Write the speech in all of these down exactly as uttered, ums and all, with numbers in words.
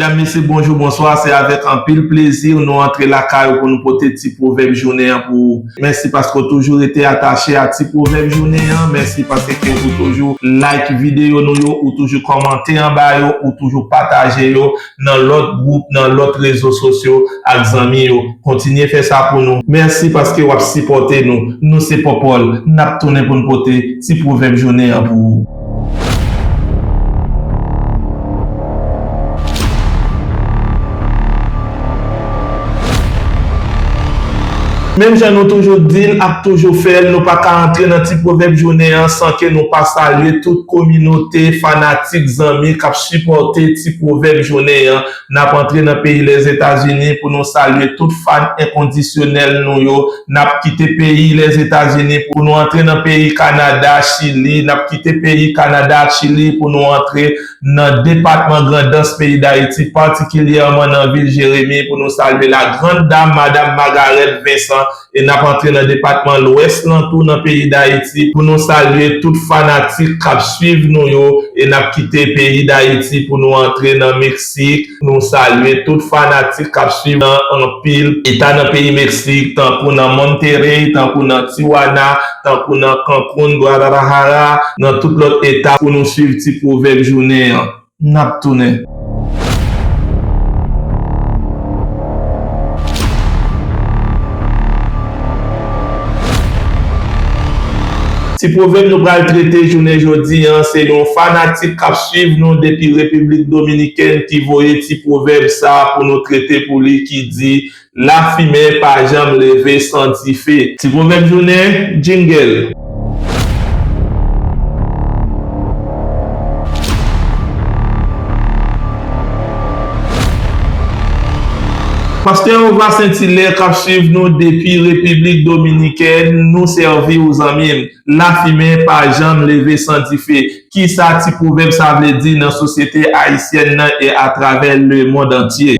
Medam, mesye, bonjou, bonswa. Se avèk anpil plezi nou antre lakay ou pou nou pote ti pwovèb jounen an pou ou. Mèsi paske w toujou rete atache a ti pwovèb jounen an. Mèsi paske ke ou toujou like videyo nou yo, ou toujou kòmante anba yo, ou toujou pataje yo nan lòt gwoup, nan lòt rezo sosyo ak zanmi yo. Kontinye fè sa pou nou. Mèsi paske w ap sipòte nou. Nou se Pòpòl. N ap tounen pou n pote ti pwovèb jounen an pou ou. Menm jan nou toujou di l, ap toujou fè l, nou pa ka antre nan ti pwovèb jounen an san ke nou pa salye tout kominote, fanatik, zanmi k ap sipòte ti pwovèb jounen an. N ap antre nan peyi Lèzetazini pou nou salye tout fan enkondisyonèl nou yo. N ap kite peyi Lèzetazini pou nou antre nan peyi Kanada, Chili. N ap kite peyi Kanada ak Chili pou nou antre nan depatman Grandans peyi Dayiti, patikilyèman nan vil Jeremi, pou nou salye la grande dame, Madam Margareth Vincent. E n ap antre nan depatman Lwès lan tou nan peyi Dayiti pou nou salye tout fanatik k ap swiv nou yo. E n ap kite peyi Dayiti pou nou antre nan Meksik. Nou salye tout fanatik k ap swiv nan anpil eta nan peyi Meksik, tankou nan Monterrey, tankou nan Tijuana, tankou nan Cancun, Guadalajara, nan tout lòt eta pou nou swiv ti pwovèb jounen an. N ap tounen. Ti pwovèb nou pral trete jounen jodi an, se yon fanatik k ap swiv nou depi Repiblik Dominikèn ki voye ti pwovèb sa pou nou trete pou li, ki di, lafimen pa janm leve san dife. Ti pwovèb jounen, jingle. Pastè Ova Sentilè k ap swiv nou depi Repiblik Dominikèn, nou sèvi w, zanmi m. Lafimen pa janm leve san dife. Kisa ti pwovèb sa vle di nan sosyete ayisyèn nan e atravè lemonn antye?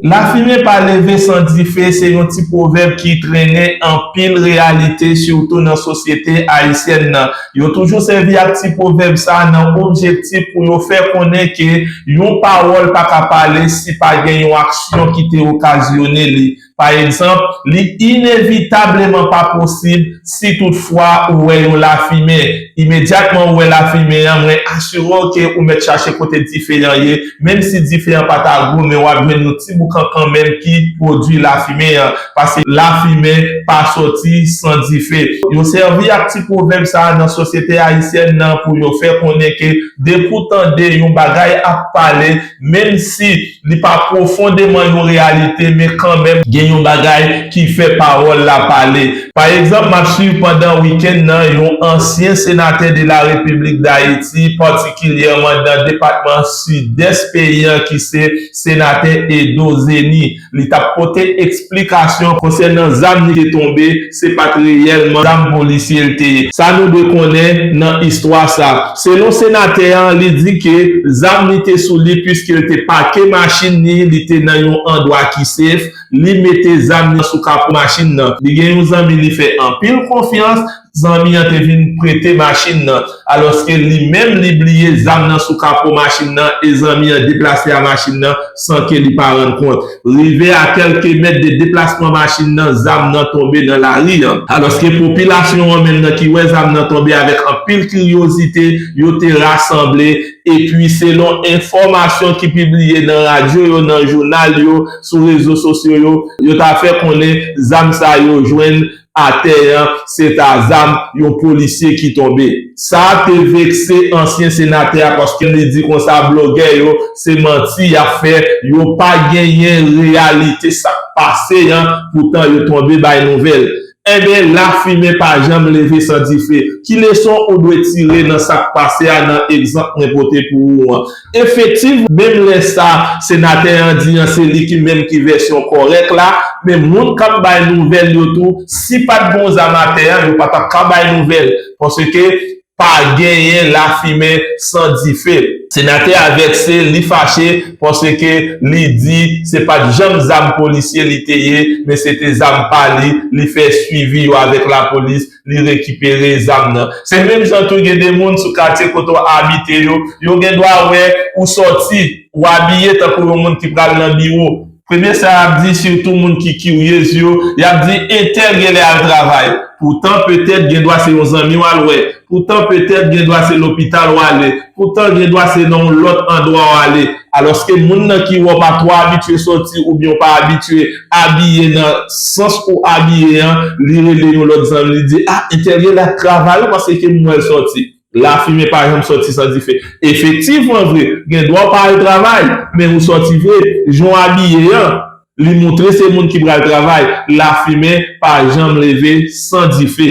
Lafimen pa leve san dife se yon ti pwovèb ki trennen anpil reyalite, sitou nan sosyete ayisyèn nan. Yo toujou sèvi ak ti pwovèb sa a nan objektif pou yo fè konnen ke yon pawòl pa ka pale si pa gen yon aksyon ki te okazyone li. Pa egzanp, li inevitableman pa posib si toutfwa ou wè yon lafimen. Imedyatman ou wè lafimen an, mwen asire w ke ou mèt chache kote dife an ye, menm si dife an pa ta gwo, men w ap jwenn yon ti boukan kanmenm ki pwodui lafimen an, paske lafimen pa soti san dife. Yo sèvi ak ti pwovèb sa a nan sosyete ayisyèn nan pou yo fè konnen ke depi w tande yon bagay ap pale, menm si li pa pwofondeman yon reyalite, men kanmenm gen yon bagay ki fè pawòl la pale. Pa egzanp, m ap swiv pandan wikenn nan yon ansyen senatè de la Repiblik Dayiti, patikilyèman nan depatman Sidès peyi an, ki se senatè Edo Zeni. Li t ap pote eksplikasyon konsènan zam li te tonbe, se pa t reyèlman zam polisye l te ye. Sa nou dwe konnen nan istwa sa. Selon senatè an, li di ke zam li te sou li, piske l te pake machin li, li te nan yon andwa ki safe, li mete zam li sou kapo machin nan. Li gen yon zanmi li fè anpil konfyans, zanmi an te vin prete machin nan, alòske li menm li bliye zam nan sou kapo machin nan e zanmi an deplase a machin nan san ke li pa rann kont. Rive a kèlke mèt de deplasman machin nan, zam nan tonbe nan lari an. Alòske popilasyon an menm nan ki wè zam nan tonbe avèk anpil kiryozite, yo te rasanble, epi selon enfòmasyon ki pibliye nan radyo yo, nan jounal yo, sou rezo sosyo yo, yo ta fè konnen zam sa yo jwenn atè an, se ta zam yon polisye ki tonbe. Sa te vekse ansyen senatè a paske li di konsa blogè yo se manti y ap fè, yo pa genyen reyalite sa k pase an, poutan yo tonbe bay nouvèl. Enben, lafimen pa janm leve san dife. Ki leson ou dwe tire nan sa k pase a nan egzanp mwen pote pou ou an? Efektivman, menm lè sa senatè an di an se li ki menm ki vèsyon kòrèk la, men moun k ap bay nouvèl yo tou, si pa t gen zam atè a, yo pa t ap ka bay nouvèl, paske pa genyen lafimen san dife. Senatè a vèkse, li fache, paske li di se pa t janm zam polisye li te ye, men se te zam pa li, li fè swivi yo avèk lapolis, li rekipere zam nan. Se menm jan tou gen de moun sou katye kote w abite yo, yo gen dwa wè ou sòti, ou abiye tankou yon moun ki pral nan biwo. Premye sa y ap di, sitou moun ki kiryez yo, y ap di entèl genlè al travay. Poutan, petèt, gen dwa se yon zanmi w al wè. Poutan, petèt, gen dwa se lopital w ale. Poutan, gen dwa se nan yon lòt andwa w ale. Alòske moun nan ki wè w pa twò abitye sòti oubyen w pa abitye abiye nan sans ou abiye an, li rele yon lòt zanmi, li di, "A, entèl genlè ap travay wi, paske m wè l sòti." Lafimen pa janm sòti san dife. Efektivman vre, gen dwa w pa al travay, men ou sòti vre. Jan w abiye an, li montre se moun ki pral travay. Lafimen pa janm leve san dife.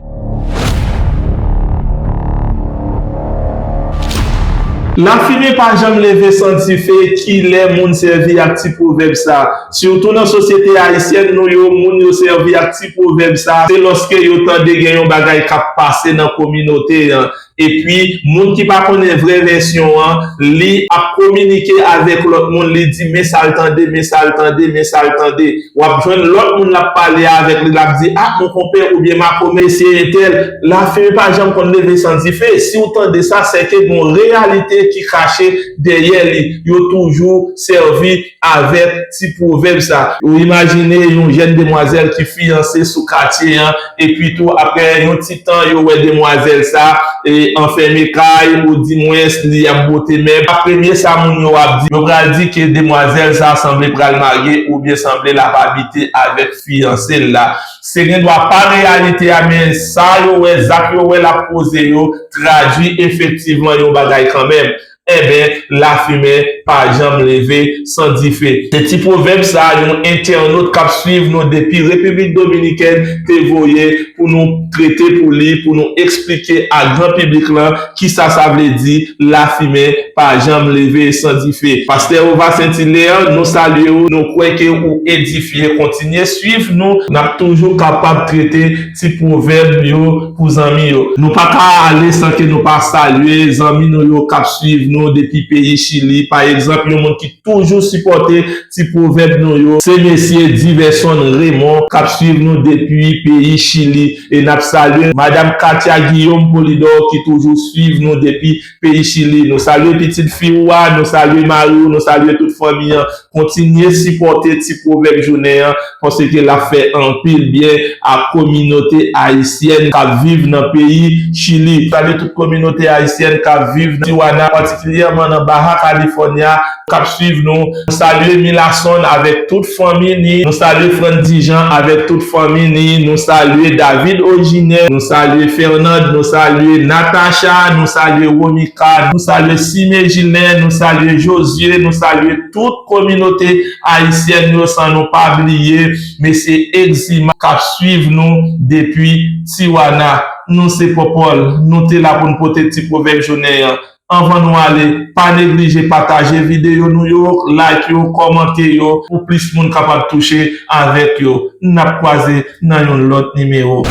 Lafimen pa janm leve san dife, kilè moun sèvi ak ti pwovèb sa? Sitou nan sosyete ayisyèn nou yo, moun yo sèvi ak ti pwovèb sa, se lòske yo tande gen yon bagay k ap pase nan kominote an. Epi, moun ki pa konnen vrè vèsyon an, li ap kominike avèk lòt moun, li di, "Men sa l tande, men sa l tande, men sa l tande." W ap jwenn lòt moun l ap pale avèk li, l ap di, "A, mon konpè oubyen makomè, se entèl." Lafimen pa janm konn leve san dife. Si w tande sa, sèke gon reyalite ki kache dèyè li. Yo toujou sèvi avèk ti pwovèb sa. Ou imajine yon jèn demwazèl ki fiyanse sou katye an, epi tou apre yon ti tan, yo wè demwazèl sa, e, anfème kay, oudimwens, li ap bwote mèb. Premye sa moun yo ap di, yo pral di ke demwazèl sa sanble pral marye oubyen sanble l ap abite avèk fiyanse l la. Se gen dwa pa reyalite a, men sa yo wè, zak yo wè l ap poze yo, tradui efektivman yon bagay kanmenm. Enben, lafimen pa janm leve san dife. Se ti pwovèb sa a, yon entènot k ap swiv nou depi Repiblik Dominikèn te voye pou nou trete pou li, pou nou eksplike a gran piblik lan kisa sa vle di, lafimen pa janm leve san dife. Pastè Ovasentilè, nou salye w, nou kwè ke ou edifye. Kontinye swiv nou, n ap toujou kapab trete ti pwovèb yo pou zanmi yo. Nou pa ka ale san ke nou pa salye zanmi nou yo k ap swiv nou depi peyi Chili. Pa egzanp, yon moun ki toujou sipòte ti pwovèb nou yo, se mesye Diverson Raymond k ap swiv nou depi peyi Chili. E n ap salye Madam Katia Guillaume Polidor ki toujou swiv nou depi peyi Chili. Nou salye pitit fi w a, nou salye mari w, nou salye tout fanmi an. Kontinye sipòte ti pwovèb jounen an, paske l ap fè anpil byen a kominote ayisyèn k ap viv nan peyi Chili. Salye tout kominote ayisyèn k ap viv nan Tijuana, patikilyèman nan Baja California, k ap swiv nou. Nou salye Milason avèk tout fanmi ni. Nou salye Frandy Jean avèk tout fanmi ni. Nou salye David Originaire. Nou salye Fernand. Nou salye Natacha. Nou salye Romica. Nou salye Simé Gilin. Nou salye Josué. Nou salye tout kominote ayisyèn yo san nou pa bliye mesye Exima k ap swiv nou depi Tijuana. Nou se Pòpòl. Nou te la pou n pote ti pwovèb jounen an. Anvan nou ale, pa neglije pataje videyo nou yo, like yo, kòmante yo, pou plis moun kapab touche avèk yo. N ap kwaze nan yon lòt nimewo.